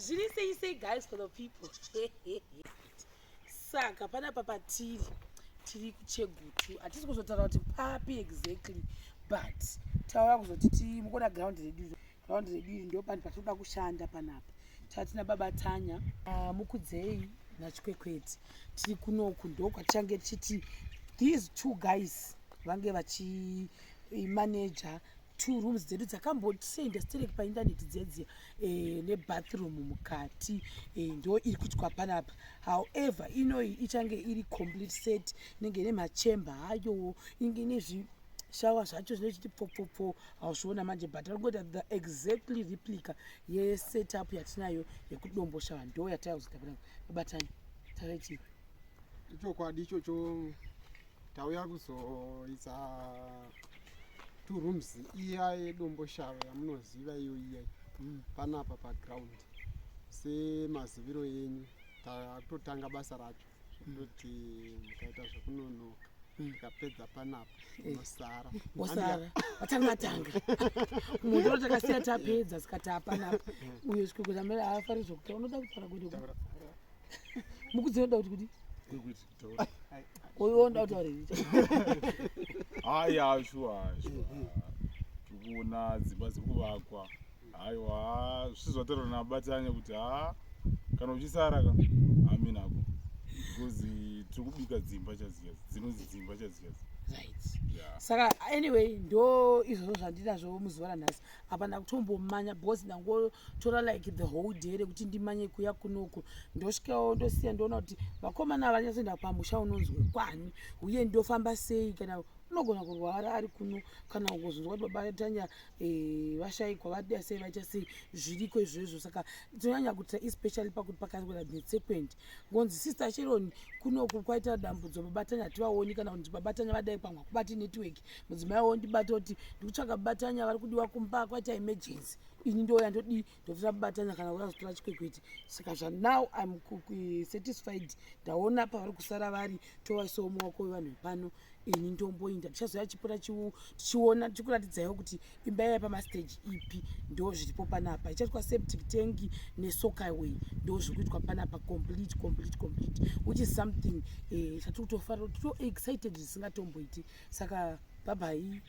Zviri sei sei, guys, for the people? Saka panapa patiri, tiri kuChegutu. Hatisi kuzotaura kuti papi exactly, but taura kuzoti timukuona ground redu. Ground redu iri ndo panhu patinoda kushanda panapa. Tatina Baba Tanya, Mukudzei naChikwekweti. Tiri kunoku, ndo kwatichange tichiti these two guys vange vachimaneja two rooms dzedu dzakambotrenda sterek paindaneti dzedziya, nebathroom mukati. Ndo iri kuitwa panapa. However, inoyi ichange iri complete set, inenge ine machemba ayo, inge ine zvishawa zvacho zvinochiti pfopfopfo. Hauzviona manje, but ari kungoita the exactly replica yesetup yatinayo yekuDomboshava. Ndo yataizoita panapa. Baba Tanya, tavaiti. Ichokwadi ichocho. Tauya kuzoisa two rooms iya yeDomboshava yamunoziva iyo iya panapa paground. Semaziviro enyu, takutotanga basa racho, zvekutoti mukaita zvekunonoka, tikapedza panapa, unosara. Wasara watanga tanga munhu takasiya tapedza, saka taapanapa. Uyo Chikwekwe amene haafari zvokutaura. Unoda kutaura kuende? Taura. Mukudzi, unoda kuti Kwekuti taura. Uyo unoda kutaura here? Haya, sure. Tikuona dzimba dziri kuvakwa. Haiwa, zvisizvo zvataurwa naBaTanya kuti ha, kana uchisara ka, aminako, because tiri kubika dzimba chadzichazi dzinonzi dzimba chadzichazi. Right. Yeah. Saka anyway, ndo izvozvo zvandinazvo muzuva ranhasi. Apa ndakutombomanya because ndangotora like the whole day rekuti ndimanye kuya kunoku. Ndosvikawo, ndosiya, ndoona kuti vakomana vanyatsoenda pamusha unonzwe kwani, uye ndofamba sei. Kana unogona kurwara ari kuno, kana kuzonzwa kuti Baba Tanya vashayikwa, vada sei, vaita sei, zviriko izvozvo. Saka tinonyanya kuitira especially pakuti pakaita netsekwende, ngonzi, "Sister Sharon, kunoku kwaita dambudzo, Baba Tanya hativaoni," kana kuti, "Baba Tanya vadai, pamwe hakubati network." Mudzimai wondibata kuti, "Ndikutsvaga Baba Tanya, vari kudiwa kumba, kwaita emergency." Ini ndoya, ndodii, ndotora Baba Tanya kana kuyazotora Chikwekwete. Saka zvanow I'm satisfied. Ndaona pavari kusara vari, tovaisawo mumaoko wevanhu vepano. Ini ndomboinda, tichazoya chipota tichiona, tichikuratidzaiwo kuti imba yaya pamastage ipi. Ndo zviripo panapa. Ichaitwa septic tank nesoakaway. Ndo zviri kuitwa panapa, complete, complete, complete, which is something chatiri kutofarira, tito excited zvisingatomboiti. Saka bye bye.